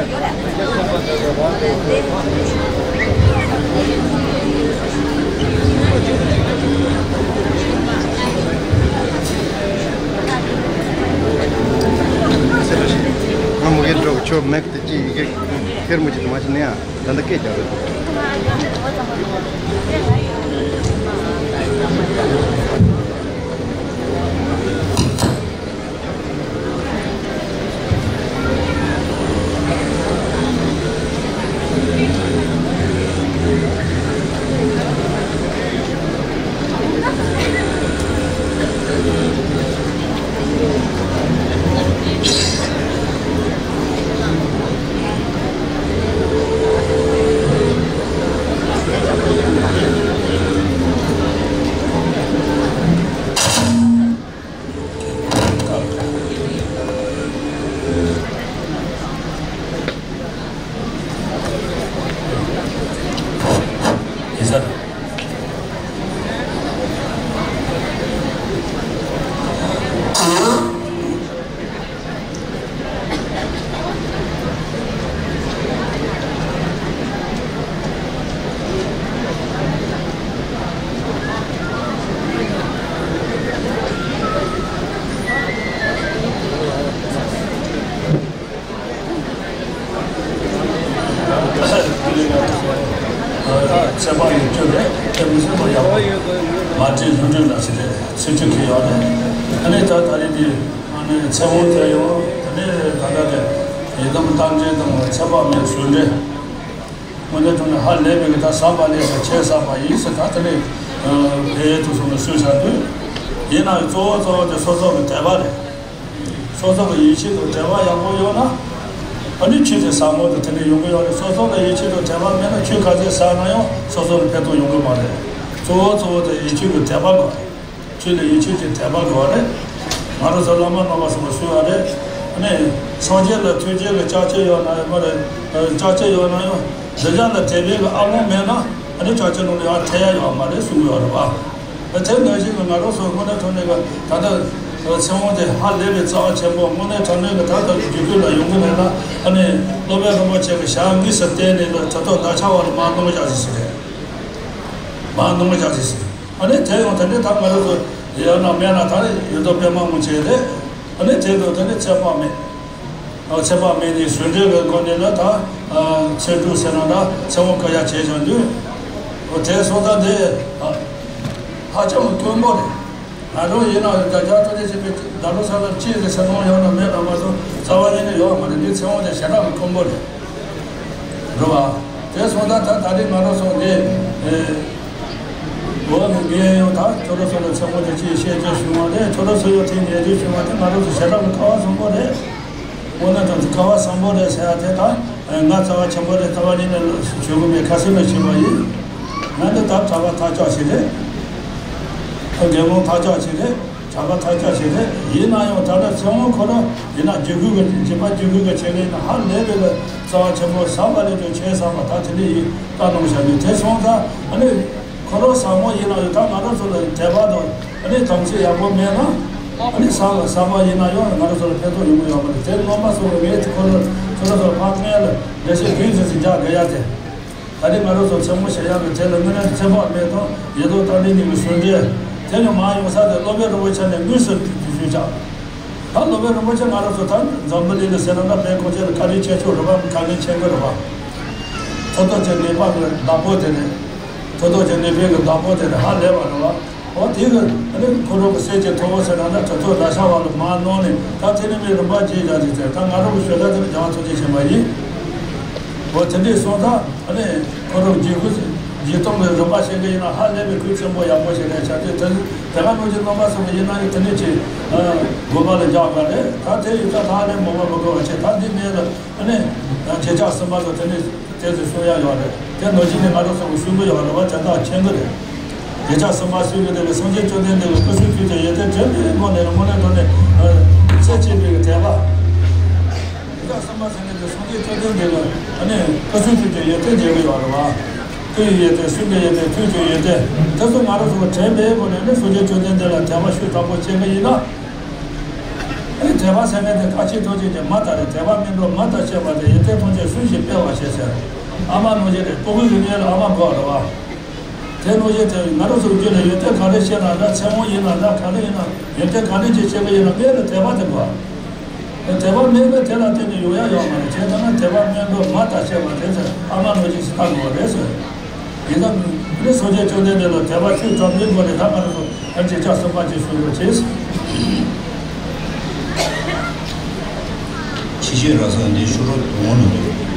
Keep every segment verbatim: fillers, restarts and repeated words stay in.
ང་མུ་གེ་འགྲོ་ཁྱོད་མེག་དེ་ཅི་ཡི་གེ་ཁེར་མོ་ཅི་དུ་མ་ཅི་ནས་ཨ། ད་ལྟ་སྐད་རྒྱག་རེད། ཚེ་དཔག་ཡོད་རྒྱུ་རེད། དེ་མི་ཚེ་མ་ཡག་པོ། མ་བྲིས་ལྷུན་གྲུབ་ལ་ཟེར་ཏེ་ཚིག་ཁྲིད་ཁྱེར་ཡོད་རེད། ཨ་ནི་ད་ད་རེས་འདི་ཨ་ནི་ཚེ་དབང་དེ་ཡོང་དེ་ནས་ད་ལྟ་དེ་ཡི་དམ་རྟ་མགྲིན་དང་ཚེ་དཔག་མེད་ཟུང་འབྲེལ། དངོས་གནས་དྲང་གནས་ཧ་ལས་པའི་གི་ད་ཟབ་པ་ལས་ཀྱང་ཆེས་ཟབ་པ་ཡིན་ཟེར་ད་དེ་ནས་ཕེབས་དུ་སོང་ནས་གསུངས་བཞག་འདུག་ཡིན་ནའང་གཙོ་བོ་གཙོ་བོ་དེ་སོ་སོ་གི་དད་པ་རེད། སོ་སོ་གི་ཡིད་ཆེས་དང་དད་པ་ཡག་པོ་ཡོད་ན། ཨ་ནི་ཆོས་དེ་ཟབ་མོ་དང་དེ་འདྲ་ཡོང་གི་ཡོད་རེད། སོ་སོ་ལ་ཡིད་ཆེས་དང་དད་པ་མེད་ན་ཆོས་ག་ཚོད་ཟབ་ན་ཡང་སོ་སོ་ལ་ཕན་ཐོགས་ཡོང་གི་མ་རེད། གཙོ་བོ་གཙོ་བོ་དེ་ཡིད་ཆེས་དང་དད་པ་དགོས་རེད། ཆོས་ལ་ཡིད་ཆེས་ཀྱི་དད་པ་དགོས་རེད། ང་རང་ཚོ་བླ་མ་རྣམ་པ་གསུམ་པོ་གསུངས་པ་རེད། ཨ་ནི་སངས་རྒྱས་ལ་ཐུགས་རྗེ་ལ་ཅག་ཅེ་ཡོད་ན་ཡང་མ་རེད། ཅག་ཅེ་ཡོད་ན་ཡང་འདི་ཅག་ལ་དད་པའི་གི་ཨ་ལོང་མེད་ན་ཨ་ནི་ཅག་ཅེ་ལོང་ལ་ཡང་ཐད་ཡ་ཡོད་མ་རེད་གསུང་གི་ཡོད་རེད་པ། དེ་ནང་བཞིན་གྱི་ང་རང་ཚོ་དངོས་གནས་དྲང་གནས་ཀྱི་ད་ལྟ་ཚེ་དབང་དེ་ཧ་ལས་པའི་རྩ་བ་ཆེན་པོ་དངོས་གནས་དྲང་གནས་ཀྱི་ད་ལྟ་རྒྱུད་སྐུད་ལ་ཡོང་གི་མེད་ན་ཨ་ནི་སློབ་དཔོན་རིན་པོ་ཆེ་གི་ཞལ་དངོས་སུ་བསྟན་ནས་ལ་ད་ལྟ་ད་ཆ་བ་ལ་མར་གནང་བཞག་ཟིག་ཟེར་རེད། མར་གནང་བཞག་ཟིག་ཟེར། ཨ་ནི་དེ་ཡང་དེ་འདྲའི་ད་ང་རང་ཚོ་ཡང་ན་མེད་ན་ད་ཡོད་དོ་པད་མ་སྔོན་ཆད་རེད། ཨ་ནི་དེ་དང་དེ་ནི་ཚེ་དཔག་མེད། ཨ་ཚེ་དཔག་མེད་ནི་ཟུང་འབྲེལ་གྱི་སྒོ་ནས་ལ་ད་ཨ་ཚེ་སྒྲུབ་ཟེར་ན་ད་ཚེ་དབང་བསྐུར་ཡ་བྱས་ཀྱང་འདུག་འོ་དེ་སོང་ཙང་དེ་ཨ་ཧ་ཅང་དཀོན་པོ་རེད། ང་ཚོ་ཡིན་ན་ཡང་རྒྱ་ཐོ་ཅེས་བྱེད་པའི་བདག་པོ་ས་ལ་ཅི་ཟེར་ས་མང་ཡོང་ན་མེད་ན་མ་གཏོགས་རྩ་བ་ཉིད་ནས་ཡོད་མ་རེད། འདི་ཚེ་དབང་དེ་ཞེ་དྲག་གི་དཀོན་པོ་རེད། རེད་བ། དེ་སོང་ཙང་ད་ད་རེས་ང་རང་ཚོ་འདི་ཨེ་འོ་ངས་ཡང་ད་ཁྱོད་རང་ཚོ་ལ་ཚེ་དབང་དེ་ཅི་བཤད་རྒྱུ་བྱུང་བ་རེད། ཁྱོད་རང་ཚོ་ཡང་དེ་ཉན་རྒྱུ་བྱུང་བ་དེ་ང་རང་ཚོ་ཞེ་དྲག་གི་སྐལ་བ་བཟང་པོ་རེད། དངོས་གནས་དྲང་གནས་སྐལ་བ་བཟང་པོ་རེད་ཟེར་ཡ་དེ་ད་ང་རྩ་བ་ཆེན་པོ་རེད། རྩ་བ་ཉིད་ནས་ཞུ་གི་མེད། ཁ་སེམས་ནས་བྱས་པ་ཡིན། ང་འདི་ད་གྲྭ་པ་ཐག་ཆོད་ཞིག་རེད། ད་དགེ་སློང་ཐག་ཆོད་ཞིག་རེད། གྲྭ་པ་ཐག་ཆོད་ཞིག་རེད། ཡིན་ན་ཡང་ད་ལྟ་ཚེ་དབང་ཁོ་རང་ཡིན་ན་རྒྱུད་སྐུད་ཀྱི་རྒྱུད་པ་རྒྱུད་སྐུད་ཀྱི་ཆེད་ལས་ཡིན་ན་ཧ་ལས་པའི་ལ་རྩ་བ་ཆེན་པོ་ཟབ་པ་ལས་ཀྱང་ཆེས་ཟབ་པ་ད་དེ་འདྲ་ཡིན་བཀའ་གནང་བཞག་ནས་དེ་སོང་ཙང་ཨ་ནི་ཁོ་རང་ཟབ་མོ་ཡིན་ན་ཡང་ད་ང་རང་ཚོ་ལ་དད་པ་དང་ཨ་ནི་དམ་ཚིག་ཡག་པོ་མེད་ན་ཨ་ནི་ཟབ་ཟབ་པ་ཡིན་ན་ཡང་ང་རང་ཚོ་ལ་ཕན་ཐོགས་ཡོང་གི་ཡོད་མ་རེད། དེ་རྣམ་པ་ཚོ་ལ་ངས་ཁོ་རང་ཚོ་ལ་ཚོ་ལ་ཕར་སྔོན་ལ་འགྲེལ་བཤད་རྒྱུན་ཆད་ཅིག་རྒྱག་དགོས་ཡ་དེ། ད་རེས་ང་རང་ཚོ་ཚེ་དབང་བཤད་ཡག་གི་དེ་ལ་དངོས་གནས་ཚེ་དཔག་མེད་དང་ཡེ་དོ་ཏཱ་ལའི་གཉིས་ཀྱི་ཟུང་འབྲེལ་དེ་ནི་མ་ཡོང་ས་དེ་སློབ་དཔོན་རིན་པོ་ཆེ་ནས་དངོས་སུ་དེ་ཞུས་བཞག་ད་སློབ་དཔོན་རིན་པོ་ཆེ་ང་རང་ཚོ་ད་འཛམ་བུ་གླིང་ལ་ཟེར་ན་ད་དཔལ་གོང་ཆེན་ལ་བཀའ་དྲིན་ཆེ་ཤོས་རེད་པ། དཀའ་ངལ་ཆེ་གི་རེད་པ། ཐོབ་ཐང་ཅན་ནད་པ་གི་བདག་པོ་དེ་རེད། ཐོབ་ཐང་ཅན་ནད་པའི་གི་བདག་པོ་དེ་རེད། ཧ་ལས་པ་རེད་པ། འོ་དེ་གི་ཨ་ནི་ཁོ་རང་གི་སྲས་ཀྱི་ཐོབ་པ་ཟེར་ན་ད་གྲུབ་ཐོབ་ར་ཤ་བ་ལ་མར་གནང་ནས་ད་དེ་ནི་མི་རིམ་པ་བརྒྱུད་བཞག་ཅིག་ཟེར། ད་ང་རང་གི་ཞུ་དག་དེ་ནི་རྒྱལ་བ་ཐམས་ཅད་མཁྱེན་པ་ཡིན། འོ་དེ་འདྲས་སོང་ཙང་ཨ་ནི་ཁོ་རང་རྒྱུད་སྐུད་རྒྱུད་སྟོང་གི་རིམ་པ་བཤད་གི་ཡིན་ན་ཧ་ལས་པའི་གུས་ཆེན་པོ་ཡག་པོ་ཞིག་རེད་ཤག་དེ་དེ་དེ་ག་ནང་བཞིན་རྣམ་པ་ཚོ་གི་ཡིན་ན་ཡང་དེ་འདྲས་ཀྱི་དགོན་པ་ལ་རྒྱག་པ་རེད། ད་དེ་ཡིན་ཙང་ད་ཨ་ནི་མོ་བ་མི་དགོས་པ་བྱས། ད་འདི་ནས་ལ་ཨ་ནི་ཁྱེད་ཅག་གསུམ་པ་ཚོ་དེ་ནས། དེ་ཚོ་གསུང་ཡག་ཡོད་རེད། དེ་ནང་བཞིན་ནས་ང་རང་ཚོ་གི་གསུང་གི་ཡོད་རེད་པ། དེ་དག་མཁྱེན་གི་རེད། དེ་ཆ་གསུམ་པ་གསུང་གི་དེ་ལ་སངས་རྒྱས་བཅོམ་ལྡན་འདས་ཀྱི་སྐུ་གསུང་ཐུགས་ཀྱི་ཡོན་ཏན་དྲན་པའི་སྒོ་ནས་དངོས་གནས་དྲང་གནས་རྩེ་གཅིག་པའི་དད་པ། དེ་དག་གསུམ་པ་ཟེར་ནས་དེ་སངས་རྒྱས་བཅོམ་ལྡན་འདས་ཀྱི་ཨ་ནི་སྐུ་གསུང་ཐུགས་ཀྱི་ཡོན་ཏན་མཇལ་གི་ཡོད་རེད་པ། སྐུ་ཡི་ཡོན་ཏན་གསུང་གི་ཡོན་ཏན་ཐུགས་ཀྱི་ཡོན་ཏན་དེ་ཚོ་ང་རང་ཚོ་གི་དྲན་པའི་སྒོ་ནས་ནི་སངས་རྒྱས་བཅོམ་ལྡན་འདས་ལ་དད་པ་ཤུགས་དྲག་པོ་བསྐྱེད་གི་ཡིན་ན། དད་པ་ཟེར་མཁན་དེ་བཀའ་ཆོས་ཐམས་ཅད་ཀྱི་མ་ལྟ་རེད། དད་པ་སྨིན་གྲོལ་མ་ལྟ་བཤད་པ་དེ་ཡོན་ཏན་ཐམས་ཅད་སུ་ཞིག་སྤེལ་བ་ཞེས་ཟེར། ཨ་མ་རྣམ་བཞི་རེད། སྤུ་གུའི་རིགས་ལྔ་ལ་ཨ་མ་དགོས་རེད་བ། དེ་རྣམ་བཞི་དེ་ང་རང་ཚོའི་རྒྱུད་ལ་ཡོན་ཏན་ག་རེ་བཤད་ན་འདྲ། ཚེ་དབང་ཡིན་ན་འདྲ། ག་རེ་ཡིན་ན། ཡོན་ཏན་ག་རེ་ཅིག་བཤད་ཀྱི་ཡིན་ན་སྔོན་ལ་དད་པ་དེ་དགོས། དད་པ་མེད་པས་དེ་ལ་བརྟེན་ནས་ཡོང་ཡ་ཡོད་མ་རེད། བྱས་ཙང་ན་དད་པ་སྨིན་གྲོལ་མ་ལྟ་བཤད་པ་དེ་ཚོ་ཨ་མ་རྣམ་བཞི་ཞིག་ལྟ་དགོས་པ་རེད་ཟེར། ཡིན་ཙང་། འདི་སངས་རྒྱས་བཅོམ་ལྡན་འདས་ལ་དད་པ་ཆོས་དྲང་པོའི་སྒོ་ནས་ད་ང་རང་ཚོ་ཡང་ཅིག་ཆ་གསུམ་པ་ཅིག་ཞུ་རོགས་བྱེད། ཕྱི་བཤད་ར་ས་འདི་ཤོ་རོ་དུང་ངོ་ནས་འདུག་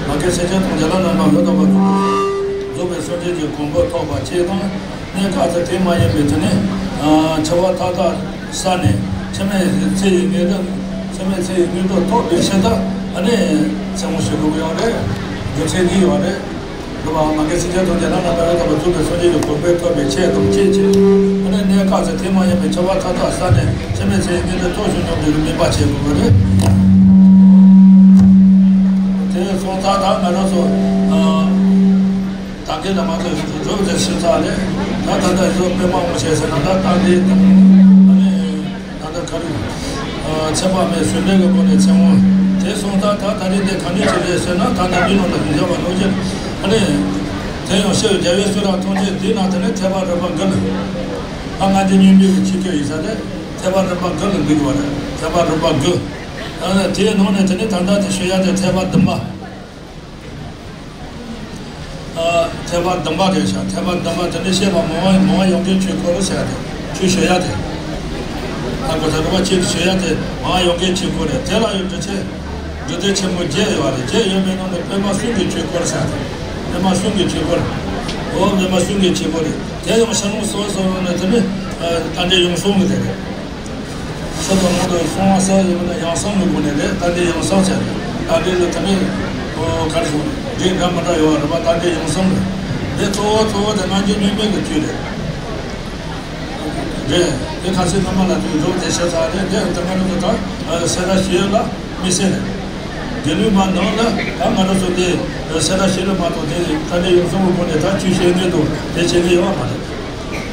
མ་གི་སེམས་ཅན་ཐམས་ཅད་ལ་རྣམ་པར་མི་རྟོག་པར་རྫོགས་པའི་སངས་རྒྱས་ཀྱི་གོ་འཕང་ཐོབ་པ་ཆེད་དང་། གནས་སྐབས་སུ་དེ་མ་ཡིན་པའི་དུས་ནས། འཆི་བ་མཐའ་དག་བསལ་ནས་འཆི་མེད་ཚེ་ཡི་དངོས་གྲུབ། འཆི་མེད་ཚེ་ཡི་དངོས་གྲུབ་ཐོབ་པའི་ཕྱིར་དུ་ཨ་ནི་ཚེ་དབང་ཞུ་དགོས་ཀྱི་ཡོད་རེད། རྒྱུ་མཚན་གཉིས་ཡོད་རེད། འདུག་པ། མ་གི་སེམས་ཅན་ཐམས་ཅད་རྣམ་པར་མི་རྟོག་པར་རྫོགས་པའི་སངས་རྒྱས་ཀྱི་གོ་འཕང་ཐོབ་པའི་ཆེད་དམ་བཅས་ཀྱི། ཨ་ནི་གནས་སྐབས་སུ་དེ་མ་ཡིན་པའི་འཆི་བ་མཐའ་དག་བསལ་ནས་འཆི་མེད་ཚེ་ཡི་དངོས་གྲུབ་ཐོབ་ཞིང་སྙོམས་འཇུག་གི་སྨོན་པ་བྱེད་དགོས་པ་རེད། དེ་སོང་ཙང་ད་ང་རང་ཚོ་ཨ་ད་གིན་ལ་མ་ཚོ་ཡོངས་སུ་གྲུབ་ཟེར་ཕྱིན་ཚར་རེད། ད་ད་ལྟ་ཡོད་པད་མ་འོ་བྱས་ཟེར་ན་ད་ད་འདི་ད་ཨ་ནི་ད་ ད་ག་རེ། ཨ། ཚེ་དཔག་མེད་བཟོད་པའི་སྒོ་ནས་ཚེ་དབང་དེ་སོང་ཙང་། ད་ད་རེས་དེ་ག་འདྲ་ཅིག་རེད་ཟེར་ན། ད་ད་འདི་ནང་ལ་ཞུ་བཞག་པ་ནང་བཞིན། ཨ་ནི་དེ་ཡང་ཤེས་རྒྱལ་བའི་གསུང་རབ་ཐམས་ཅད་འདི་ནང་དེ་ནས་ཐེག་པ་རིམ་པ་དགུ་ལ། ད་ང་འདི་སྙིང་པོའི་གི་ཆིག་སྒྲིལ་ཡིན་ས་རེད། ཐེག་པ་རིམ་པ་དགུ་ལ་འདུས་པ་རེད། ཐེག་པ་རིམ་པ་དགུ། ཨ་ནི་དེའི་ནང་ནས་དེ་ནས་ད་ལྟ་དེ་ཞུ་ཡ་དེ་ཐེག་པ་བདུན་པ། ཨ། ཐེག་པ་བདུན་པ་རེད་ཤག་ཐེག་པ་བདུན་པ་དེ་ནས་བཤད་པ་མང་བ་མང་བ་ཡོངས་དགེའི་ཆོས་སྐོར་ཟེར་ཡ་དེ། ཆོས་ཞུ་ཡ་དེ། ད་གོ་ད་རུ་བ་ཆེད་དུ་ཞུ་ཡ་དེ་མང་བ་ཡོངས་དགེའི་ཆོས་སྐོར་རེད། དེ་ལ་ཡང་འགྲེལ་ཆེན། འགྲེལ་བཤད་ཆེན་པོ་བརྒྱད་ཡོད་རེད། བརྒྱད་ཡོད་པའི་ནང་ནས་པདྨ་གསུང་གི་ཆོས་སྐོར་ཟེར་ཡ་དེ། པདྨ་གསུང་གི་ཆོས་སྐོར། འོ། པདྨ་གསུང་གི་ཆོས་སྐོར་རེད། དེ་ཡང་ཕྱི་ནང་གསང་གསུམ་ནས་དེ་ནི། ཨ། རྟ་མགྲིན་ཡང་གསང་གི་དེ་རེད། ཕྱི་དང་ནང་དུ་གསང་བ་གསལ་ཡོད་ན་ཡང་གསང་གི་སྒོ་ནས་རེད། རྟ་མགྲིན་ཡང་གསང་ཟེར་ནས་རྟ་མགྲིན་ལ་དེ་ནས། ཨོ། ག་རེ་ཟེར། འགྲིག་འདྲ་མི་འདྲ་ཡོད་རེད་པ། རྟ་མགྲིན་ཡང་གསང་གི། དེ་གཙོ་བོ་གཙོ་བོ་དེ་རྣལ་འབྱོར་སྙིང་པོའི་གི་ཆོས་རེད། རེད། དེ་ཁ་སང་སྔ་མ་ལ་དེ་རོབ་དེ་བཤད་ཚར་རེད། དེ་དེ་ང་རང་ཚོ་ད་སེ་ར་བྱེས་ལ་མི་སེར་རེད། དགེ་འདུན་པ་ནང་ལ་ད་ང་རང་ཚོ་དེ་སེ་ར་བྱེས་ལ་མ་གཏོགས་དེ་རྟ་མགྲིན་ཡང་གསང་གི་སྒོ་ནས་ད་ཆོས་བཤད་མཁན་དང་དེ་བཤད་མཁན་ཡོད་མ་རེད།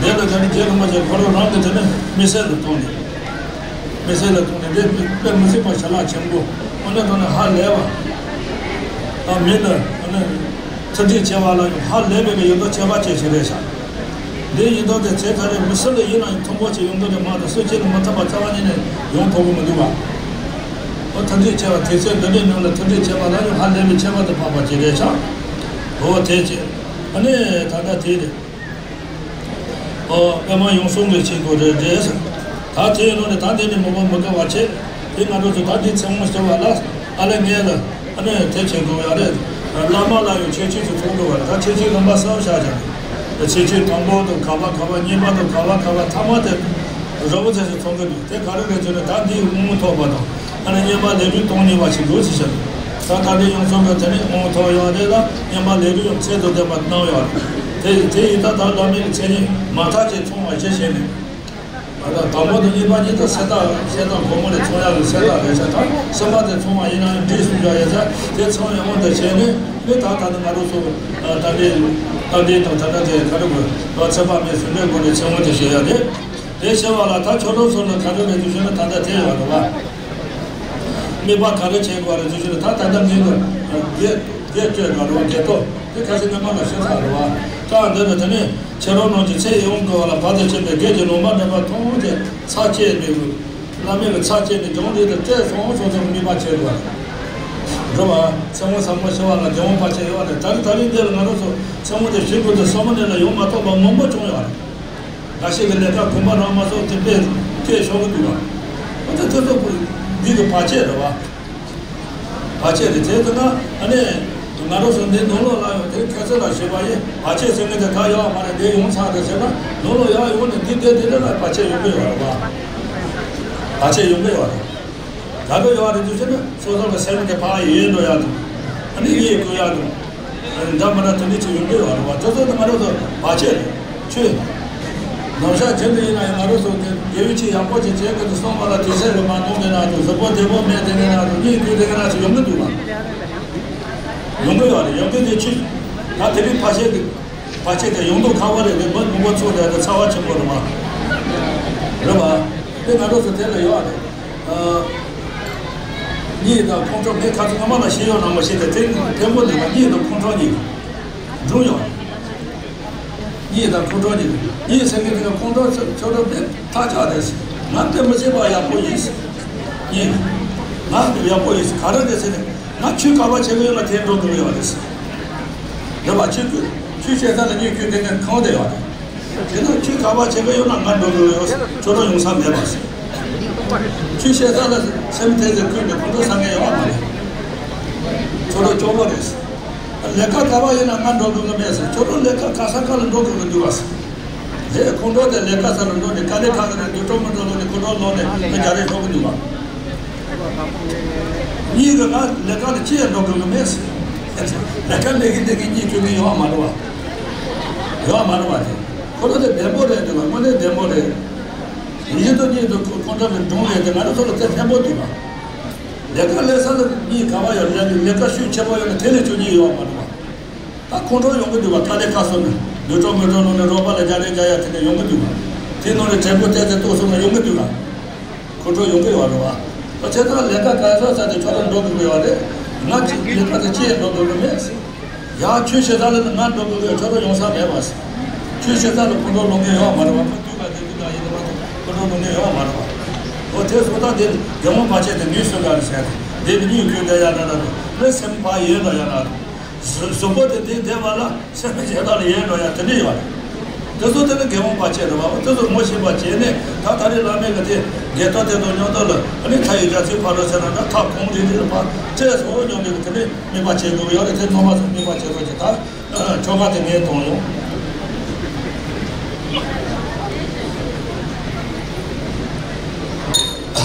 དེ་ལ་ད་ནི་རྗེ་རིན་པོ་ཆེ་ཁོ་རང་རང་གི་དེ་ནི་མི་སེར་ལ་ཐོངས་ནས། མི་སེར་ལ་ཐོངས་ནས་དེ་དཔེ་མི་སྲིད་པ་ཞལ་ལག་ཆེན་པོ། དངོས་གནས་དྲང་གནས་ཧ་ལས་པ། ཨ། མི་ལ་ཨ་ནི་མཐུན་སྒྲིལ་བྱེད་པ་ལ་ཡང་ཧ་ལས་པའི་གི་ཡོན་ཏན་ཁྱད་པར་ཅན་ཞིག་རེད་ཤག་འདི་ཡིན་དོན་དེ་ཚེ་ཐར་རེ་མི་སུ་ལ་ཡིན་ན་ཡང་མཐོན་པོ་ཆེ་ཡོང་དོན་དེ་མ་གཏོགས་སུ་གཅིག་ལ་མི་མཐུན་པ་རྩ་བ་ཉིད་ནས་ཡོང་ཐུབ་ཀྱི་མི་འདུག་བ། ཨོ། མཐུན་སྒྲིལ་བྱེད་པ་དེ་ཚེ་འདི་འདྲའི་ནང་ལ་མཐུན་སྒྲིལ་བྱེད་པ་ལ་ཡང་ཧ་ལས་པའི་ཁྱད་པར་དུ་འཕགས་པ་ཅིག་རེད་ཤག་འོ། དེ་ཅི། ཨ་ནི་ད་ལྟ་དེ་རེད། ཨོ། པདྨ་ཡང་གསང་གི་ཆོས་སྐོར་རེད་རེད། ད་དེའི་ནང་ནས་ད་འདི་ནས་མི་མང་མི་དགའ་བ་བྱས། དེ་ང་ཚོ་ཚོ་ད་འདི་ཚེ་དབང་ཟེར་བ་ལ་ཨ་ལས་ངས་ལ་ཨ་ནི་དེ་བྱེད་དགོས་ཡ་རེད། བླ་མ་ལ་ཡང་ཆོས་ཆོས་སུ་མཐོང་དགོས་བ་རེད། ད་ཆོས་ཆོས་རིམ་པ་གསར་བཞག་བཞག་ནས་ཆོས་ཆོས་དང་པོ་དང་ག་བ་ག་བ། གཉིས་པ་དང་ག་བ་ག་བ། ཐ་མ་དེ་རི་བོ་རྩེ་སུ་མཐོང་གི་འདུག་དེ་ག་རེ་རེད་ཟེར་ན། ད་འདིའི་དབང་ཐོབ་པ་དང་། ཨ་ནི་བསྙེན་པ་ལས་སྒྲོལ་སྟོང་ཉིད་པ་ཞིག་དགོས་ཞེས་བཤད། ད་ད་འདི་ཡང་གསང་གི་དེ་ནི་དབང་ཐོབ་ཡོད་རེད་ལ། བསྙེན་པ་ལས་སྒྲོལ་ཡང་ཚད་དང་ལྡན་པ་གནང་ཡོད་རེད། དེ་དེ་ཡིན་ད་ད་བླ་མའི་མཚན་ཉིད་མ་མཐའ་ཅན་ཚང་བ་ཞིག་བྱས་ནས། ཨ། ད་དང་པོ་དང་གཉིས་པ་གཉིས་ད་གསལ་བཏབ་གསལ་བཏབ་སྒོ་མོ་ལས་ཚང་ཡག་གི་གསལ་བཏབ་རེད་ཤག་ད་གསུམ་པ་དེ་ཚང་བ་ཡིན་ན་ཡང་འགྲིག་སུ་འཇོག་ཡ་ཆ་དེ་ཚང་ཡག་མོ་དེ་བྱས་ནས། དེ་ད་ད་ནི་ང་རང་ཚོ་ད་འདི་ད་འདི་དང་ད་ལྟ་དེ་ག་རེ་དགོས། ད་ཚེ་དཔག་མེད་བཟོད་པའི་སྒོ་ནས་ཚེ་དབང་དེ་བྱེད་ཡ་རེད། དེ་བྱེད་པ་ལ་ད་ཁྱོད་རང་ཚོ་ལ་ག་རེ་རེད་འདུག་ཟེར་ན། ད་ལྟ་དེ་ཡོད་རེད་བ། དམིགས་པ་ག་རེ་བྱེད་དགོས་རེད་འདུག་ཟེར་ན། ད་ད་ལྟ་ངས་གི་དགེ་དགེ་སྤྱོད་དགའ་རོགས་དགེ་ཐོབ་དེ་ཁ་སང་སྔ་མ་ལ་ཞུས་ཚར་རེད་བ། ད་འདི་ལ་དེ་ནས་ཁྱེད་རང་རྣམས་ཀྱི་ཚེ་ཡི་དབང་བསྐུར་བ་ལ་བར་དུ་གཅོད་པའི་དགེ་གི་ལུང་པ་འདྲེན་པ་མཐོང་སྟེ་ཚར་བཅད་པའི་བླ་མའི་གི་ཚར་བཅད་ནས་སྦྱོང་འདི་དང་བཅས་སོང་སོང་ཙམ་དམིགས་པ་བྱེད་དགོས་རེད་བ། ཚེ་དབང་ཟབ་མོ་ཞུ་བ་ལ་དེ་དབང་བར་ཆད་ཡོད་བ་རེད། ད་རེས་ད་རེས་འདི་ལ་ང་རང་ཚོ་ཚེ་དབང་དེ་ཞུ་དགོས་དུས་ས་མུ་ནེ་ལ་ཡོང་མ་ཐུབ་པ་མང་པོ་བྱུང་ཡོད་རེད། འགའ་ཞིག་གི་ལས་ཀ་གོམ་པ་རག་མ་སོང་དེ་དཔེ་སྐད་ཤོར་གི་འདུག་བ། འོ་དེ་དེ་ཚོ་འདི་གི་བར་ཆད་རེད་བ། བར་ཆད་རེད། དེ་ལྟ་ན་ཨ་ནི་ང་རང་ཚོ་འདི་ནང་ལོགས་ལ་ཡང་དེ་ཁ་སང་ལ་ཞུས་པ་ཡིན། བར་ཆད་ཟེར་མཁན་དེ་ད་ཡོད་མ་རེད། འདི་ཡོང་ཚར་རེད་ཟེར་ན། ནང་ལོགས་ཡར་ཡོང་ནས་འདི་འདི་འདི་འདྲ་ལ་བར་ཆད་ཡོང་གི་ཡོད་རེད་བ། བར་ཆད་ཡོང་གི་ཡོད་རེད། ག་འདྲ་ཡོད་རེད་འདུག་ཟེར་ན། སོ་སོ་གི་སེམས་དེ་ཕར་ཡལ་འགྲོ་ཡག་དང་། ཨ་ནི་གཡས་བསྐུལ་ཡག་དང་། འདྲ་མི་འདྲ་དེ་འདྲ་ཅིག་ཡོང་གི་ཡོད་རེད་བ། དེ་ཚོ་ནི་ང་རང་ཚོ་བར་ཆད་རེད། ཆོས། ནམ་ཞག་རྗེས་འདི་ཡིན་ན་ཡང་ང་རང་ཚོ་དེ་དགེ་བའི་ཆོས་ཡག་པོ་ཅིག་བྱེད་དགོས་འདུག་བསམ་པ་ལ་དུས་ཚོད་རེ་མ་གཏོང་དེ་ན་དང་། གཟུགས་པོ་བདེ་པོ་མེད་དེ་ན་དང་། གཉིད་ཁུག་དེ་ན་ཅིག་ཡོང་གི་འདུག་བ། ཡོང་གི་ཡོད་རེད། ཡོང་གི་དེ་ཆོས། ད་དེ་རིང་བར་ཆད་དེ། བར་ཆད་དེ་ཡོང་དུས་ཁག་པོ་རེད་དེ། མི་མང་པོ་ཚོགས་དེ་ཚ་བ་ཆེན་པོ་རེད་བ། རེད་བ། དེ་ང་རང་ཚོ་དེ་ལ་ཡོད་རེད། ཨ། གཉིད་དང་ཁོང་ཁྲོ། ངས་ཁ་སང་སྔ་མ་ལ་བཤད་ཡོད་ན་མ་ཤེས་ཏེ། དེ་ཕན་པོ་འདུག་ག་གཉིད་དང་ཁོང་ཁྲོ་གཉིས་སྦྱོང་ཡོད་རེད། གཉིད་དང་ཁོང་ཁྲོ་གཉིས། གཉིད་ཟེར་མཁན་དེ་ཁོང་ཁྲོ་ཁྱོད་ཁྱོད་རང་དཔེ་ཐག་ཆོད་རེད། ང་དཔེ་མི་སྲིད་པ་ཡག་པོ་ཡིན། གཉིད། ང་ཡག་པོ་ཡིན། ག་རེ་རེད་ཟེར་ན། ང་ཆོས་ག་པར་བྱེད་ཀྱི་ཡོད་ན་དེར་འགྲོ་དགོས་ཡོད་རེད། རེད་བ། ཆོས་ཀྱི་ཆོས་བཤད་ས་ལ་གཉིད་ཁུག་དེ་ནས་གང་བསྡད་ཡོད་རེད། དེ་ན་ཆོས་ག་པར་བྱེད་ཀྱི་ཡོད་ན་ང་འགྲོ་དགོས་ཡོད། ཁྱོད་རང་ཡོང་ས་མེད་པ། ཆོས་བཤད་ས་ལ་སེམས་དེ་ཚོ་ཁུག་ནས་ཁོང་ཁྲོ་ཟ་མཁན་ཡོད་མ་རེད། ཁྱོད་རང་སྐྱོ་པོ་རེད། ལས་ཀ་ག་པར་ཡིན་ན་ང་འགྲོ་དགོས་ཀྱི་མེད་ཟེར། ཁྱོད་རང་ལས་ཀ་ག་ས་ག་ལ་འགྲོ་དགོས་ཀྱི་འདུག་བ། རེད། ཁོང་ཁྲོ་དེ་ལས་ཀ་ས་ལ་འགྲོ་ནས། དཀའ་ལས་ཁག་གི་རེད། འདུག་སྤྲོ་མི་འགྲོ་ལོ་ནས། ཁོང་ཁྲོ་ལོག་ནས་ང་རྒྱ་རེད་འགྲོ་གི་འདུག་བ། གཉིད་ཀྱི་ང་ལས་ཀ་ལ་ཅི་ཡང་འགྲོ་དགོས་ཀྱི་མེད་ཟེར། ལས་ཀ་ལས་ཀྱི་དེ་གི་གཉིད་ཁུག་གི་ཡོད་མ་རེད་བ། ཡོད་མ་རེད་བ། དེ་ཁོ་རང་དེ་བདེ་མོ་རེད། དེ་ལ་དངོས་གནས་བདེ་མོ་རེད། ཡིད་དང་གཉིད་དང་ཁོང་ཁྲོ་གི་སྒྲུང་རེད་དེ། ང་རང་ཚོ་ལ་དེ་ཕན་པོ་འདུག་བ། ལས་ཀ་ལས་ས་ལ་གཉིད་ག་པར་ཡོད། ལས་ལས་ཀ་ཤུགས་ཆེ་པོ་ཡོད་ན་དེ་ལས་ཆོག་གཉིད་ཡོད་མ་རེད་བ། ད་ཁོང་ཁྲོ་ཡོང་གི་འདུག་བ། དཀའ་ལས་ཁག་སོང་ན་འདུག་སྤྲོ་མི་སྤྲོ་ལོ་ནས་རོགས་པ་ལ་རྒྱ་རེ་རྒྱ་ཡ་དེ་འདྲ་ཡོང་གི་འདུག་བ། དེ་ནང་ནས་དྲན་པོ་བལྟས་ཏེ་ལྟོགས་སོང་ན་ཡོང་གི་འདུག་བ། ཁོང་ཁྲོ་ཡོང་གི་ཡོད་རེད་བ། ད་བྱས་ཙང་ལས་ཀ་ག་ས་ས་དེ་ཁྱོད་རང་འགྲོ་དགོས་ཀྱི་ཡོད་རེད། ང་ཅིག་ལས་ཀ་དེ་ཅི་ཡང་འགྲོ་དགོས་ཀྱི་མེད། ཡང་ཁྱོད་བྱས་ཙང་ལ་ང་འགྲོ་དགོས་ཀྱི་ཁྱོད་རང་ཡོང་ས་མེད་བ། ཁྱོད་བྱས་ཙང་ལ་ཁོང་ཁྲོ་ལངས་མཁན་ཡོད་མ་རེད་བ། ཁོ་དུས་ལ་དེ་དུས་ལ་ཡིན་ན་མ་གཏོགས་ཁོང་ཁྲོ་ལངས་མཁན་ཡོད་མ་རེད་བ། འོ་དེ་སོང་ཙང་དེ་རྒྱལ་དབང་བར་ཆད་དེ་ངས་གསོད་ག་རེ་བྱས་ཏེ་དེ་མི་ཉིད་ཁྱོད་འདྲ་ཡ་ན་ན་ན་ལས་སེམས་པ་ཡོད་འདྲ་ཡ་ན། གཟུགས་པོ་དེ་དེ་བདེ་བ་ལ་སེམས་ཅན་དག་ལ་ཡལ་འགྲོ་ཡ་དེ་འདྲ་ཡོད་རེད། དེ་ཚོ་དེ་ནི་དགེ་སློང་བར་ཆད་རེད་བ། དེ་ཚོ་ངོ་ཤེས་པ་བྱས་ནས་ད་ད་རེས་བླ་མའི་གི་དེ་དགེ་ཐོག་དེ་དང་མཉམ་དུ་ལ་ཨ་ནི་ཐ་ཡི་རྒྱ་མཚོའི་ཕ་རོལ་ཟེར་ན་ད་ཐག་གོང་རིལ་རིལ་ལ་ཕར་བཅད་སོང་སྙམ་པའི་གི་དེ་ནི་དམིགས་པ་བྱེད་དགོས་ཡོད་རེད། དེ་སློབ་མ་ཚོ་དམིགས་པ་བྱེད་རོགས་བྱེད། ད་ཆོ་ག་དེ་ངས་གཏོང་ཡོང་།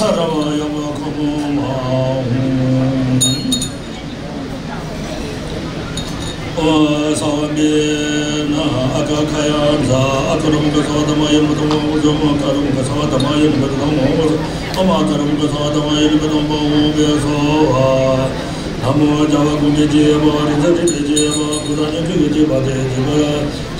ར་བ་ཡ་བ་ཁ་མོ་མ་འོང་། ཨོ་ས་བ་མེ་ན་ཨ་ཀ་ཁ་ཡ་ཛ་ཨ་ཀ་རུ་མ་ཀ་ས་བ་ད་མ་ཡ་མ་ད་མ་འོ་ཛ་མ་ཀ་རུ་མ་ཀ་ས་བ་ད་མ་ཡ་མ་ད་མ་འོ་ཛ་ཨ་མ་ཀ་རུ་མ་ཀ་ས་བ་ད་མ་ཡ་མ་ད་མ་འོ་བེ་སོ་བ། ན་མོ་རྒྱལ་བ་ཀུན་གྱི་སྐྱེས་བུ་རིག་འཛིན་རིག་པའི་སྐྱེས་བུ་ཀུན་བཟང་ཉན་ཐོས་ཀྱི་སྐྱེས་པ་དེ་སྐྱེས་པ་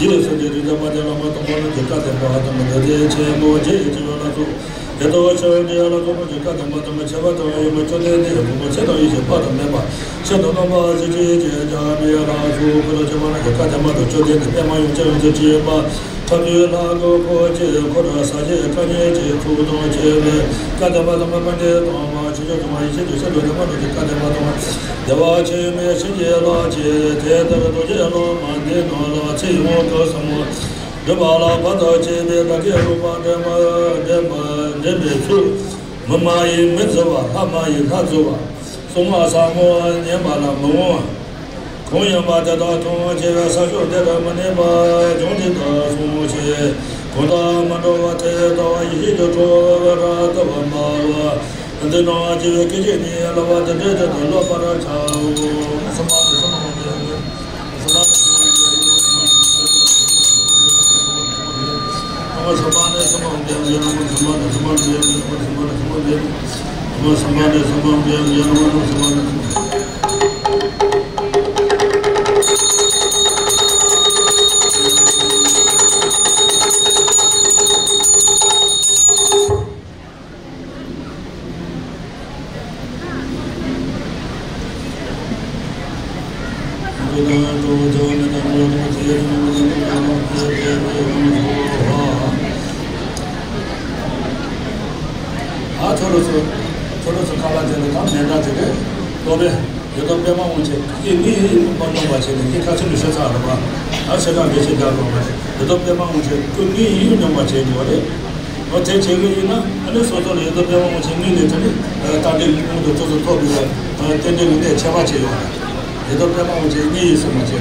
རྗེས་སུ་དེ་རིག་འཛིན་པ་དེ་བླ་མ་དང་པོ་རྣམས་ཀྱི་བཀའ་དེ་མ་དང་མ་དེ་ཆེན་པོ་རྗེ་ཡི་སྐྱེས་བུ་ལ་སོགས། དེ་ལྟར་ཕྱག་རྒྱ་ལ་སོགས་པ་ཀུན་གྱི་བཀའ་དམ་པ་དམ་པ་ཆེ་བ་དང་ཡོན་མོ་མཆོད་རྟེན་འདི་ཡི་ཕུང་པོ་ཆེ་དང་ཡེ་ཤེས་དཔག་ཏུ་མེད་པ་ཆེ་དང་རྣམ་པ་ཞེས་བྱ་བའི་ལ་སོགས་ཀུན་ལ་ཆེ་བ་རྣམས་ཀྱི་བཀའ་དམ་པ་དང་མཆོད་རྟེན་འདི་པདྨ་ཡུམ་ཆེན་ཡོངས་སུ་གཅིག་པ་ཁ་ཐུག་ལ་གོ་འཁོར་གྱི་འཁོར་ས་གཞི་བཀའ་ཉན་གྱི་ཚོགས་དང་བཅས་པའི་བཀའ་དམ་པ་དམ་པ་དཔལ་ལྡན་དང་མ་ཆོས་སྐྱོང་དང་མ་ཡེ་ཤེས་ཀྱི་ཤིན་ཏུ་དམ་པ་རྣམས་ཀྱི་བཀའ་དམ་པ་དང་བདེ་བ་ཆེན་པོའི་བྱིན་གྱིས་བརླབ་ཅིང་དེ་ལྟར་རྡོ་རྗེ་སློབ་མ་འདི་རྣམས་ལ་ཚེ་ཡི་དངོས་གྲུབ་ཟབ་མོ། འདོད་པ་ལ་བར་དུ་གཅིག་པའི་བདག་གི་རོལ་པ་འདྲེན་པ་འདྲེན་པ་འདྲེན་པའི་ཚུལ། མི་མ་ཡིན་མི་བརྫི་བ། ལྷ་མ་ཡིན་ལྷ་བརྫི་བ། སྲུང་མ་ཟབ་མོ་ཉན་པ་ལ་མི་ངོམས། གང་ཡིན་པ་དེ་དག་མཐོང་བྱེད་པའི་ས་ཕྱོགས་འདི་ལ་མི་གནས་པ་ཅུང་ཟད་དུ་སོང་ཞིང་གང་དུ་མི་འགྲོ་བ་དེ་ལྟ་བུ་ཡེ་ཤེས་ཀྱི་ཁྲོ་བོ་རབ་ཏུ་དམའ་བ། འདི་རྣམས་སྐྱེ་བའི་སྐད་ཅིག་ནས་སློབ་པ་འདི་འདྲའི་དོན་དུ་སློབ་པར་བྱའོ། སེམས་པ་འདི་སེམས་ཀྱི་ཨ་ཁྱོད་རང་ཚོ་ཁྱོད་རང་ཚོ་ཁ་ལག་དེ་ལ་ད་མེ་འདྲ་དེ་རེད། སློབ་དཔོན་ཡོད་དོ་པད་མ་དབང་ཆེན་ཁྱེད་གཉིས་ཡིན་པ་སྙོམས་པར་བྱས་ནས་ཁྱེད་ཁ་ཆེ་ལུས་ཤ་ཚ་རེད་པ། ཨ་ཆེ་དྲག་འགྲེལ་བཤད་རྒྱག་རོགས་མ་རེད། ཡོད་དོ་པད་མ་དབང་ཆེན་ཁྱོད་གཉིས་ཡིན་སྙོམས་པར་བྱས་དགོས་རེད། འོ་དེ་བྱེད་ཀྱི་ཡིན་ན་ཨ་ནི་སོ་སོ་ལ་ཡོད་དོ་པད་མ་དབང་ཆེན་གཉིས་ལས་དེ་ནི་རྟ་མགྲིན་སྔོན་དུ་ཐུགས་སུ་ཐོབ་པའི་རྟེན་འབྲེལ་གྱི་གནད་ཁྱད་པར་ཕྱེ་ཡོད་རེད། ཡོད་དོ་པད་མ་དབང་ཆེན་གཉིས་ཡིན་སྲིད་མ་བྱས་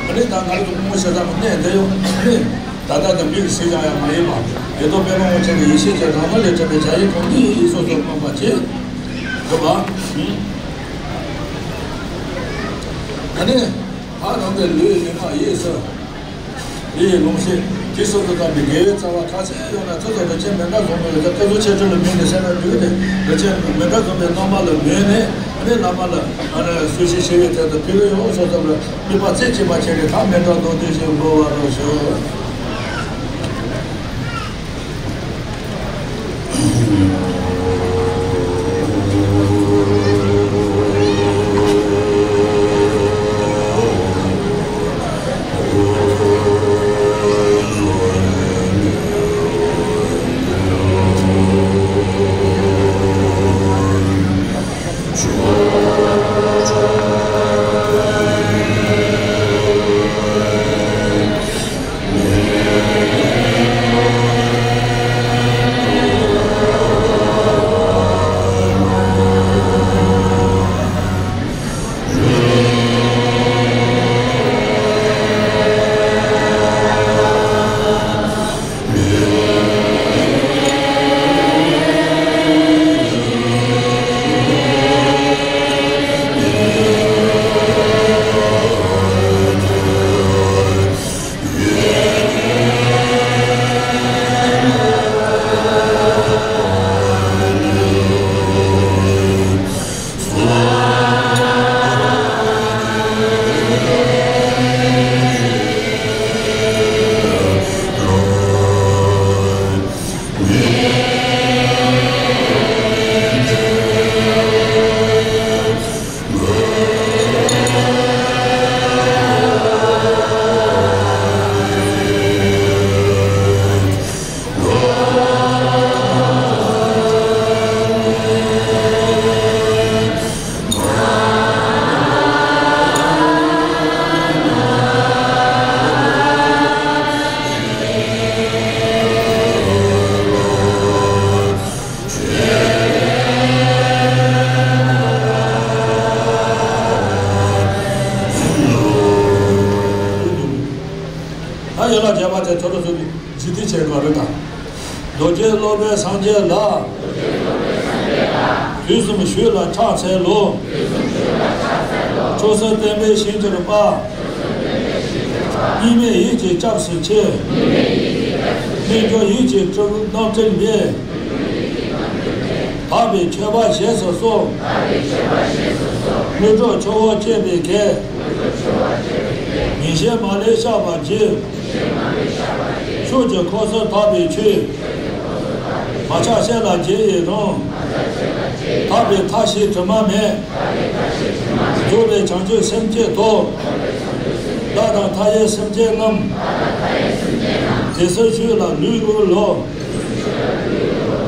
ཨ་ནི་ད་ང་རང་ཚོ་སྔོན་བཤད་ས་གི་གནད་འདི་ཡོད་ཨ་ནི། ད་ལྟ་དང་མིག་གིས་གཟིགས་ཀྱང་ཡང་མ་ཡིན་པ། ཡོད་དོ་པད་མ་དབང་ཆེན་གྱི་ཡེ་ཤེས་ཀྱི་རང་སྣང་ལས་འཕྲོས་པའི་བྱ་བྱེད་ཁོང་གཉིས་སོ་སོར་སྨོན་པ་བྱེད། འགྲུབ་པ། ཨ་ནི། ཕ་རང་གི་ལུས་ཉི་མ་ཡིས་སུ། ལུས་ཡི་ལོངས་སྤྱོད་དུས་གསུམ་དུ་བསྡམས་པའི་དགེ་བའི་རྩ་བ་ག་ཚད་ཡོད་ན་དེ་ཚོ་རིན་ཆེན་མེ་འདྲ་བཟུམ་མའི་ལ་དེ་ཚོ་ཆེ་ཆུང་ལ་མིན་ནས་སེམས་ལ་འདུས་ཏེ་རིན་ཆེན་མེ་འདྲ་བཟུམ་མའི་སྣང་བ་ལ་མོས་ནས་ཨ་ནི་བླ་མ་ལ་ཨ་ནི་གསོལ་ཞིང་གཤེགས་པའི་དོན་དུ་ཕུལ་གྱི་ཡོད་སོ་སོ་ལ། དམིགས་པ་རྩེ་གཅིག་པ་བྱས་ནས་ད་མེ་འདྲ་མདོར་བསྡུས་ཤིག་འབུལ་བར་ཞུ། ཡན་ལག་བརྒྱད་པ་དེ་ཁྱོད་རང་ཚོ་ནི་ཇི་ཐི་བྱེད་དགོས་རེད་ད། རྡོ་རྗེ་སློབ་དཔོན་སངས་རྒྱས་ལ། དུས་གསུམ་ཞུས་ལ་ཕྱག་འཚལ་ལོ། མཆོག་གསུམ་བསྟན་པའི་ཞིང་གྱུར་པ། གཉིས་མེད་ཡིད་ཀྱི་སྐྱབས་སུ་མཆི། རྣལ་འབྱོར་ཡིད་ཀྱི་སྤྲུལ་རྣམ་སྤྲུལ་པའི། དག་པའི་མཆོད་པ་བཞེས་སུ་གསོལ། དངོས་གྲུབ་མཆོག་འོད་བཀྱེ་བའི་གེགས། ངེས་ཤེས་མ་ལུས་བཤགས་པར་བགྱི། ཕྱོགས་ཀྱི་འཁོར་གསུམ་དག་པའི་ཆོས། མ་ཆགས་བཤད་ལ་རྗེས་ཡི་རང་། དག་པའི་མཐའ་བཞི་དྲི་མ་མེད། རྫོགས་པའི་བྱང་ཆུབ་སེམས་བསྐྱེད་དོ། བདག་དང་མཐའ་ཡས་སེམས་ཅན་རྣམས། དེ་ཚེ་ཞུས་ལ་ལུས་འོད་ལོ།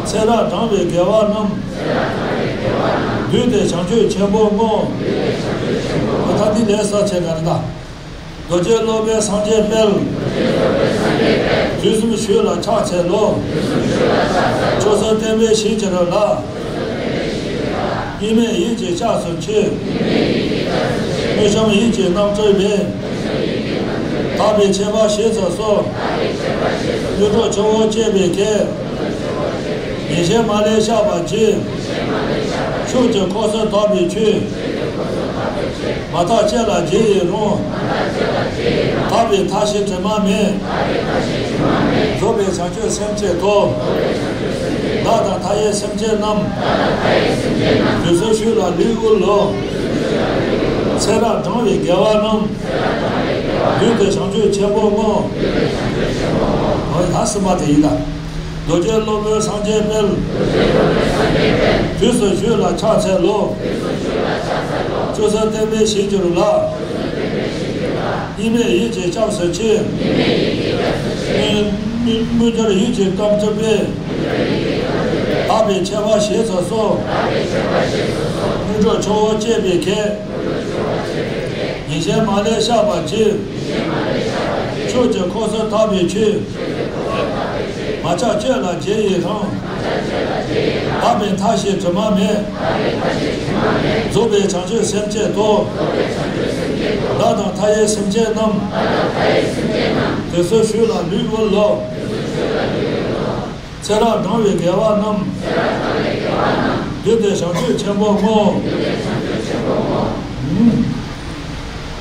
ཚེ་རབས་བགྲངས་པའི་དགེ་བ་རྣམས། བསྡུས་ཏེ་བྱང་ཆུབ་ཆེན་པོར་བསྔོ། ད་འདི་ལས་ས་ཆེ་ག་རེ་ད། རྡོ་རྗེ་སློབ་དཔོན་སངས་རྒྱས་དཔལ། དུས་གསུམ་ཞུས་ལ་ཕྱག་འཚལ་ལོ། མཆོག་གསུམ་བསྟན་པའི་ཞིང་གྱུར་ལ། གཉིས་མེད་ཡིད་ཀྱི་སྐྱབས་སུ་མཆི། དངོས་བཤམས་ཡིད་ཀྱི་རྣམ་སྤྲུལ་པའི། དག་པའི་མཆོད་པ་བཞེས་སུ་གསོལ། དངོས་གྲུབ་མཆོག་འོད་བཀྱེ་བའི་གེགས། ངེས་ཤེས་མ་ལུས་བཤགས་པར་བགྱི། ཕྱོགས་ཀྱི་འཁོར་གསུམ་དག་པའི་ཆོས། མ་ཐག་བཅད་ལ་རྗེས་ཡི་རང་། དག་པའི་མཐའ་བཞི་དྲི་མ་མེད། རྫོགས་པའི་བྱང་ཆུབ་སེམས་བསྐྱེད་དོ། བདག་དང་མཐའ་ཡས་སེམས་ཅན་རྣམས། དེ་ཚེ་ཞུས་ལ་ལུས་འོད་ལོ། ཚེ་རབས་བགྲངས་པའི་དགེ་བ་རྣམས། བསྡུས་ཏེ་བྱང་ཆུབ་ཆེན་པོར་བསྔོ། འོ་ད་གསུམ་པ་དེ་ཡིན་ད། རྡོ་རྗེ་སློབ་དཔོན་སངས་རྒྱས་དཔལ། དུས་གསུམ་ཞུས་ལ་ཕྱག་འཚལ་ལོ། མཆོག་གསུམ་བསྟན་པའི་ཞིང་གྱུར་ལ། གཉིས་མེད་ཡིད་ཀྱི་སྐྱབས་སུ་མཆི། དངོས་དངོས་འབྱོར་ཡིད་ཀྱི་རྣམ་སྤྲུལ་པའི། དག་པའི་མཆོད་པ་བཞེས་སུ་གསོལ། དངོས་གྲུབ་མཆོག་འོད་བཀྱེ་བའི་གེགས། ངེས་ཤེས་མ་ལུས་བཤགས་པར་བགྱི། ཕྱོགས་ཀྱི་འཁོར་གསུམ་དག་པའི་ཆོས། མ་ཆགས་སྤྱོད་ལ་རྗེས་ཡི་རང་། དག་པའི་མཐའ་བཞི་དྲི་མ་མེད། རྫོགས་པའི་བྱང་ཆུབ་སེམས་བསྐྱེད་དོ། བདག་དང་མཐའ་ཡས་སེམས་ཅན་རྣམས། དེ་ཚེ་ཞུས་ལ་ལུས་འོད་ལོ། ཚེ་རབས་བགྲངས་པའི་དགེ་བ་རྣམས། བསྡུས་ཏེ་བྱང་ཆུབ་ཆེན་པོར་བསྔོ།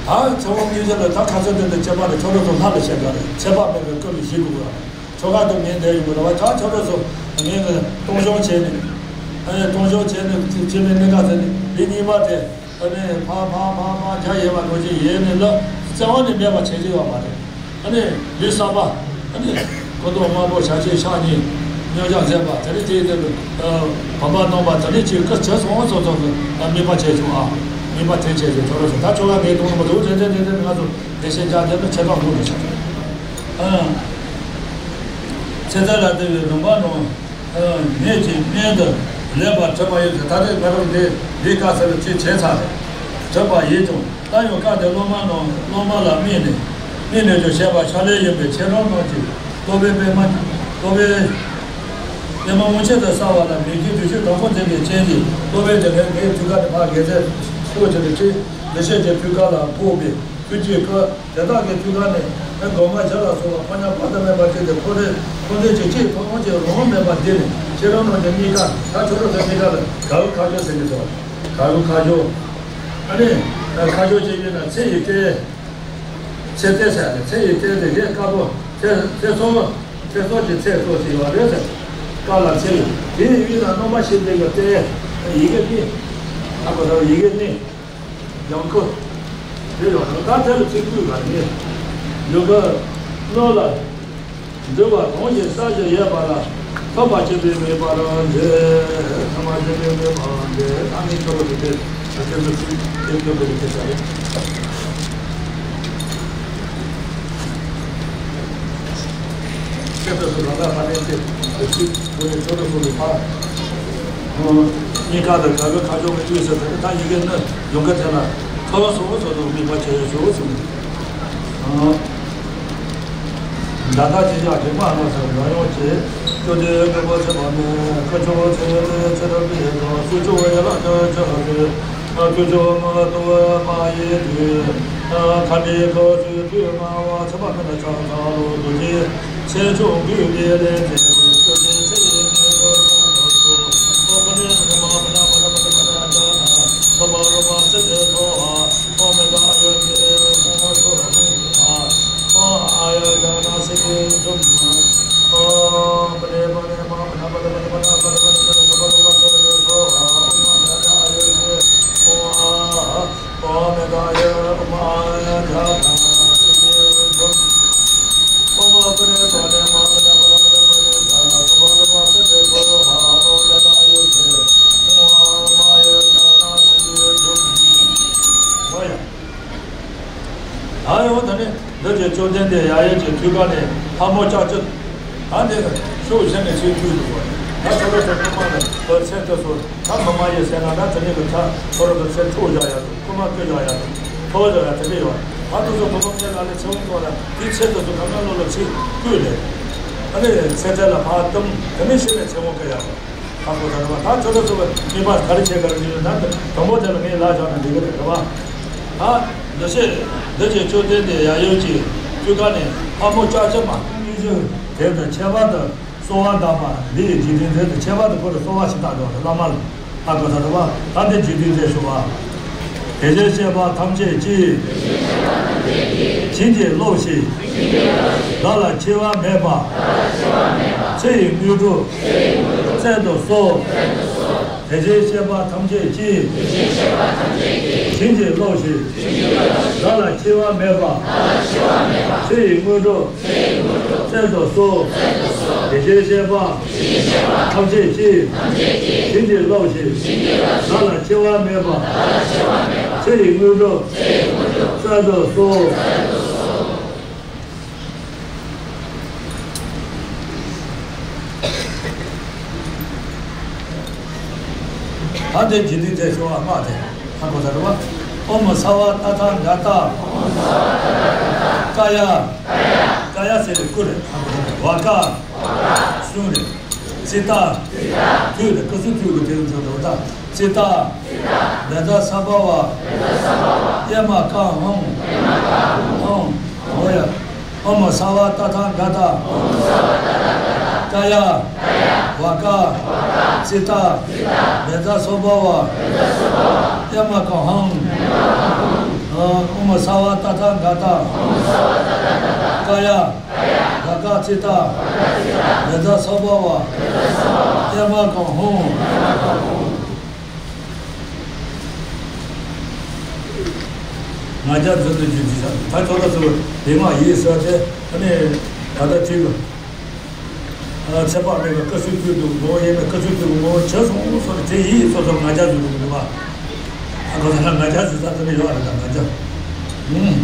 ཨུམ། ད་ཚེ་དབང་སྙིང་རྗེ་ལ་ད་ཁ་ཚ་དེ་འདྲ་ཁྱད་པར་དུ་ཁྱོད་རང་ཚོ་ལྷ་ལ་བཤད་པ་རེད། ཚེ་དཔག་མེད་པའི་སྐུ་ལ་ཞིག་དགོས་པ་རེད། ཁྱོ་ག་དང་ངའི་འདྲ་ཡོང་གི་རེད་བ། ད་ཁྱོད་རང་ཚོ་ངའི་སྟོང་སྦྱོང་བྱས་ནས། ཨ་ནི་སྟོང་སྦྱོང་བྱས་ནས་ཕྱི་མའི་གནས་སྐབས་ཚེ་ནི་འདི་གཉིས་པ་དེ། ཨ་ནི་ཕ་ཕ་ཕ་ཕ་རྒྱ་ཡེ་བ་རྡོ་རྗེ་ཡེ་ནས་ལ་རྩ་བ་ནས་མེད་པ་བྱེད་ཀྱི་ཡོད་མ་རེད། ཨ་ནི་ལུས་བསགས་པ། ཨ་ནི་ཁོ་ཐོག་དམར་པོ་ཞག་ཕྱེད་ཕྱག་གཉིས། མཉམ་བཞག་མཛད་པ་དེ་ནི་དེའི་དེ་ལ་བམ་པ་གནང་བ་དེ་ནི་ཅིག་སྐུ་བྱས་སོང་སོང་སོང་གི་དམིགས་པ་བྱས་བྱུང་ཨ། དམིགས་པ་དེ་བྱས་བྱུང་ཁྱོད་རང་ཚོ་ད་ཁྱོ་ག་ངའི་དོན་ལ་མ་གཏོགས་རེ་རེ་རེ་རེ་ང་ཚོ་བདེ་གཤེགས་རྒྱ་དེ་ནི་ཆེ་ཐག་མོ་རེ་ཆགས། ཨ། ཚེ་ཐར་ལ་བསྟན་པའི་ལུང་པ་ནང་། ངེད་ཀྱི་སྨན་དུ་ལེགས་པར་གྲུབ་པ་ཡོད་ཅེས། ད་རེས་ང་རང་འདི་འདིའི་བཀའ་ཟེར་ལ་ཅིག་བྱས་ཚར་རེད། གྲུབ་པ་ཡིན་ཀྱང་ད་ཡང་བཀའ་དེ་སློབ་མ་རྣམས་སློབ་མ་ལ་སྨྲས་ནས། སྨྲས་ནས་ཀྱང་བཤད་པ་ཕྱག་ལེན་ཡིན་པས་ཁྱེད་རང་རྣམས་ཀྱིས་སློབ་དཔོན་པདྨ་སློབ་དཔོན་པདྨ་སྔོན་ཆད་དུ་བསགས་པ་ལ་མོས་གུས་དུས་ཆེན་དྲང་པོ་འཛིན་པའི་རྐྱེན་གྱིས་སློབ་དཔོན་དེ་ལས་ངའི་ཐུགས་ཀ་དེ་ཕར་དགེ་རྩའི་ཕྱོགས་ཀྱི་ནས་ཁྲིད་འདི་ཤེས་ཀྱི་ཐུགས་ཀ་ལ་ཕོག་པའི་ཐུགས་རྗེའི་སྐུ། དེ་དག་གི་མཐུ་ཁ་ནས་ནི་སྒོ་ང་བརྒྱ་ལ་སོགས་པ་ཕོ་ཉ་དཔག་ཏུ་མེད་པ་སྐྱེས་ཏེ། ཁོ་རེ་ཁོ་རེ་གཅིག་གཅིག་ཐོག་མ་གཅིག་རང་དབང་མེད་པར་འདི་ནི་ཁྱེད་རང་རྣམས་ཀྱི་གཉིས་ཀ་ད་ཁྱོད་རང་ཚོའི་གཉིས་ཀ་ལ་ག་རུ་ཁ་སྦྱོར་ཟེར་གྱི་འདུག་ག་རུ་ཁ་སྦྱོར། ཨ་ནི་ཁ་སྦྱོར་ཅིག་ཡིན་ན་ཚེ་ཡི་གཏེར། ཚེ་གཏེར་ཟེར་ནས་ཚེ་ཡི་གཏེར་དེ་གས་དཀར་པོ་ཚེ་ཚེ་སྲོག་ཚེ་སྲོག་གི་ཚེ་སྲོག་ཟེར་བ་རེད་ཟེར། དཀར་ལ་ཚེ་ཡི་དེ་ཡི་དབུས་ན་སྣང་བ་ཤེས་ལྡན་གྱི་གཏེར། ཡི་གེ་གཉིས། ཨ་ཁོ་ད་ཡི་གེ་གཉིས། ཡང་ཁོ། དེ་ཡང་ད་དེ་ལ་ཚིག་བསྡུས་པ་ནི། ཡོ་ག་ནོ་ལ། འདུལ་བ་གང་ཞིག་བསགས་ཀྱི་ཡོད་པ་ལ། ཐོབ་པ་ཆེན་པོའི་མོས་པ་རང་མཛད། ཐོབ་པ་ཆེན་པོའི་མོས་པ་རང་མཛད། ཨ་ནི་ཁྱོད་པོ་དེ་དེ་ཁྱོད་པོ་དེ་དེ་ཁྱོད་པོ་དེ་དེ་ས་རེད། ཁྱེད་ཚོ་སུ་རང་ལ་ཕ་ནས་ཏེ་ཏེ་ཅི་ཁོ་ནས་ཁྱོད་རང་ཚོ་ལ་ཕ། གཉིས་ཀ་དང་ག་གི་ཁ་ཕྱོགས་ཀྱི་དབུས་སུ་དེ་ད་ཡི་གེ་ནི་ཡོང་གི་དེ་ལ་ཁ་བ་སོགས་སོགས་དང་དམིགས་པ་བྱས་ཡོད་ཞུ་ཟིན། ད་ལྟ་ཅི་ཡང་རིག་མ་ལ་སོགས་ལ་ཡོང་ཅེས་ཀྱོ་དེ་ཀྱོ་པོ་ཚེ་བ་མེ་ཀ་ཆོ་བོ་ཚེ་ཚེ་རབས་པའི་དང་སུ་ཆོ་བ་ཡ་ལ་ཀྱོ་ཆོ་བ་ཚེ། ཁྱོད་ཚོ་མ་ཏོ་མ་ཡི་དུས། ཁ་འདྲེ་ཁོ་ཚོའི་དུས་མ་བ་ཚེ་བ་མི་ལ་ཆང་ཚ་ལོ་དུ་ཅི། ཚེ་ཆུང་གུས་པའི་ལས་ཚེ་ཆུ་ཅན་ཚེ་ཡི་མེ་ལོ་ཚ་ལོ་སོ། ཨོ་ཁ་འདྲེ་མི་མ་མ་ན་མ་ན་མ་ན་མ་ན་ཡ་ན། ཁ་པ་རོ་མ་སེ་ཏེ་སོ་ཧ། ཨོ་མེ་ད་ཨ་ཡོ་ཏེ་ཨོ་མ་སོ་ཧ་མེ་ཨ། ཨོ་ཨ་ཡ་ཡ་ན་སེ་ཏེ་ཛུམ་མ། ཨོ་པ་རེ་པ་རེ་མ་མ་ན་པ་ད་པ་ད་པ་ན་པ་ད་པ་ད་པ་ད་པ་ད་པ་སེ་ཏེ་སོ་ཧ། ཨོ་མ་ད་ཨ་ཡོ་ཏེ་ཨོ་ཨ། ཨོ་མེ་ད་ཡ་ཨོ་མ་ཨ་ཡ་ཛ་ད་སེ་ཏེ་ཛུམ། ཨོ་མ་པ་རེ་པ་རེ་མ་པ་རེ་པ་རེ་པ་རེ་པ་རེ་ད་ད་པ་ད་པ་སེ་ཏེ་སོ་ཧ། ཨོ་མེ་ད་ཡ་ཨོ་ཏེ་ཨོ་ཨ་ཨོ་མ་ཡ་ཛ་ད་སེ་ཏེ་ཛུམ། ཨོ་ཡ། ད་ཡོང་ད་ནི་འདི་ཀྱི་བཅོམ་ལྡན་འདས་ཡ་ཡོ་གི་ཐུགས་ཀ་ནས་ལྷ་མོ་ལྕགས་ཀྱུ། ད་འདི་ཤོག་གཞན་ནས་ཚིག་ཐུག་འདུག་གོ། ད་ཁྱོད་རང་ཚོ་ཐུགས་མ་ལ་བོད་ཚེ་ཐུབ་སོང་། ད་མི་མ་ཡེ་ཟེར་ན་ད་དེ་ནས་གི་ཚ་ཁོ་རང་ཚོ་ཚེ་འཕྲོག་བཞག་ཡ་འདུག་ཁོ་མ་བསྐོས་བཞག་ཡ་འདུག་ཐོག་བཞག་ཡ་དེ་འདྲ་ཡོད། ད་དུ་ཚོ་ཐོག་མ་ངས་ལ་ལས་ཚེ་དབང་ཐོག་ལ་དེ་ཚེ་ཐུབ་སོང་། ད་ང་ལོ་ལ་ཚིག་བསྐུལ་ནས་ཨ་ནི་ཚེ་ཚད་ལ་ཕར་བཏང་། དེ་ནས་གཞི་ནས་ཚེ་དབང་བསྐུར་ཡ་དགོས། ཧ་གོ་ད་རེད་བ། ད་ཁྱོད་ཚོ་ཚོ་གི་ནུས་པ་ག་རེ་བྱེད་ག་རེ་བྱེད་ན་ད་དང་པོ་དེ་ལ་ངས་ལ་བཞག་ན་འགྲིག་གི་རེད་བ། ད་འདི་ཕྱིར་འདི་ཀྱི་བཅོམ་ལྡན་འདས་ཡ་ཡོ་གི་ཐུགས་ཀ་ནས་ལྷ་མོ་ལྕགས་ཀྱུ་མ། དེ་དང་ཁྱད་པར་དུ་གསོལ་བ་བཏབ་པ། འདི་ཡི་འཇིག་རྟེན་མཚན་དང་ཁྱད་པར་དུ་ཁོ་ལ་གསོལ་བ་ཞིག་བཏབ་འགྲོ་བ་བླ་མ་ལ། ཧ་གོ་ད་རེད་བ། ད་འདི་འཇིག་རྟེན་མཚན་ཞུ་བ། དེ་བཞིན་གཤེགས་པ་ཐམས་ཅད་ཀྱིས། བྱིན་གྱིས་རློབས་ཤིག། བདག་ལ་འཆི་བ་མེད་པ། ཚེ་ཡི་དངོས་གྲུབ། སྩལ་དུ་གསོལ། དེ་བཞིན་གཤེགས་པ་ཐམས་ཅད་ཀྱིས། བྱིན་གྱིས་རློབས་ཤིག། བདག་ལ་འཆི་བ་མེད་པ། ཚེ་ཡི་དངོས་གྲུབ། སྩལ་དུ་གསོལ། དེ་བཞིན་གཤེགས་པ། ཐམས་ཅད་ཀྱིས། བྱིན་གྱིས་རློབས་ཤིག། བདག་ལ་འཆི་བ་མེད་པ། ཚེ་ཡི་དངོས་གྲུབ། སྩལ་དུ་གསོལ། ད་དེ་འཇིག་རྟེན་མཚན་ཞུ་བ་སྔགས་དེ། ཧ་གོ་ད་རེད་བ། ཨོཾ་སརྦ་ཏ་ཐཱ་ག་ཏ། ཀ་ཡ། ཀ་ཡ་ཟེར་བའི་སྐུ་རེད། ཧ་གོ་ད་རེད། ཝ་ཀ། གསུང་རེད། ཙི་ཏ། ཐུགས་རེད། བཀའ་སྲུང་ཐུགས་ཀྱི་དེ་རུ་འཇོག་འགྲོ་ད། ཙི་ཏ། བཛྲ་སརྦ་བ། པདྨ་ཀ་ཧཱུྃ། ཧཱུྃ། ཨོ་ཡ། ཨོཾ་སརྦ་ཏ་ཐཱ་ག་ཏ། ཀ་ཡ། ཝ་ཀ། ཙི་ཏ། བཛྲ་སརྦ་བ། པདྨ་ཀ་ཧཱུྃ། ཨོཾ་སརྦ་ཏ་ཐཱ་ག་ཏ། ཀ་ཡ། ཝ་ཀ་ཙི་ཏ། བཛྲ་སརྦ་བ། པདྨ་ཀ་ཧཱུྃ། ང་རྒྱལ་འཛིན་དུ་འཇུག་ཅིང་བྱ། ད་ཁྱོད་ལ་སོགས་པའི་ལས་སྔགས་ཡིན་ཟེར་ཏེ། ཨ་ནི་ད་ལྟ་ཁྱོད་ཀྱི་ཚེ་དཔག་མེད་པའི་བཀའ་སྲུང་ཁྱོད་ཀྱི་ངོ་བོ་ཡིན་པས། བཀའ་སྲུང་ཁྱོད་ཀྱི་ངོ་བོ་བྱས་སོང་སོགས་ནས་དེ་ཡིན་སོ་སོར་ང་རྒྱལ་འཛིན་དུ་འཇུག་པ། ཨ་ཁོ་ད་ལ་ང་རྒྱལ་འཛིན་ས་དེ་ནི་ཡོད་རེད། ད་ང་རྒྱལ། ཨུམ།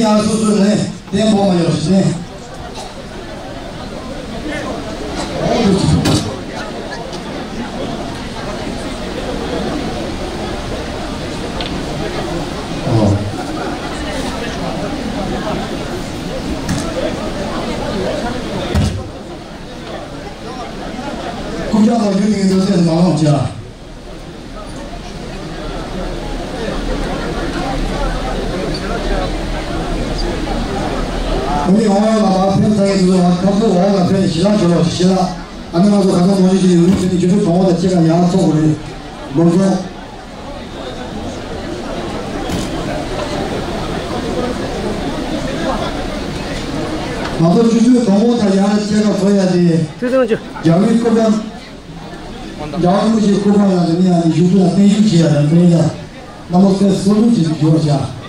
ཡང་སོ་སོ་ནས་བརྟན་པོ་མ་ཡོང་ཞིག་ནས། རྐུབ་བཀྱག་དང་རྒྱུ་ནི་འདུག་སེ་མ་འོང་བྱ། ཁོང་གིས་འོང་ཡ་ལ་མ་ཕན་ཚ་གི་འདུག་ཁ་ཚུར་འོང་ལ་ཕན་ཞི་ལ་བྱོས་ལོ་ཞི་ལ། ཨ་ནི་ང་ཚོ་ཁ་སང་ནོར་ཞི་ཞི་ཡོད་ཟེར་ནས་ཁྱོད་ཚོ་གྲོང་བ་དང་ཁྱེད་ཀ་ཡང་ཚོགས་དགོས་རེད། སྒོར་སོང་། ང་ཚོ་ཆུ་ཚོད་དང་པོ་དང་ཡང་ཁྱེད་ཀ་བཟོ་ཡ་དེ། ཆུ་ཚོད་བཅུ། རྒྱལ་བའི་སྐུ་པར། རྒྱལ་བ་རིན་པོ་ཆེའི་སྐུ་པར་ལ་ནི་ཡང་ནི་བཞུགས་ཁྲི་ལ་བརྟན་བཞུགས་བྱེད་ཡ་ཡང་འཕེན་ཡ། རྣམ་པ་ཚོས་སྲོག་ལུས་བྱེད་དུ་འགྱུར་བར་བྱ།